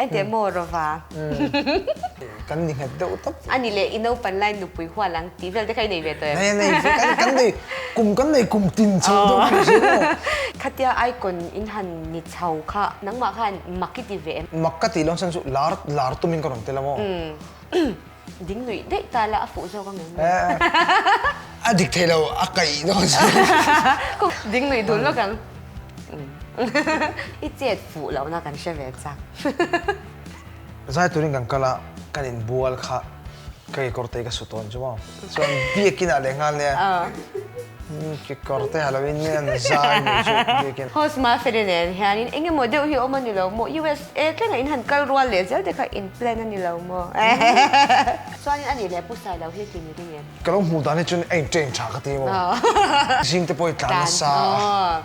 Enteh maw Rova. Kan ni nghet deuh tawp. A ni leh i naupan lai nupui hual ang tih vel te kha i nei ve tawh em? Nei nei ve kan kan nei kum kan nei kum tin chho deuh a ni maw? Khatia icon in han ni chho kha nangmah khan mak i ti ve em? Mak ka tih loh chuan chu lar lar tumin ka rawn tel a maw? Ding nuih daih ta la a fuh zawk ang em? A dik thei lo a kaih dawn chu. Ding nuih dun lawk ang. I chet fuh lohna kan hre ve chak. Zai turin kan kal a, kan inbual kha ka kekawr te ka su tawn chu maw. Chuan biakin ah leh nghal nia. Kekawr te ha lo in an zai mai chu biakin. Host Mafeli nen hianin eng emaw deuh hi awm a ni lo maw? USA thlengah in han kal rual leh zel te kha in plan a ni lo maw? Chuanin a nih leh Pu Sailo hi tlin i ring em? Ka lo hmuh dan hi chuan a in train tha ka ti maw? Zing te pawh i tlan nasa a.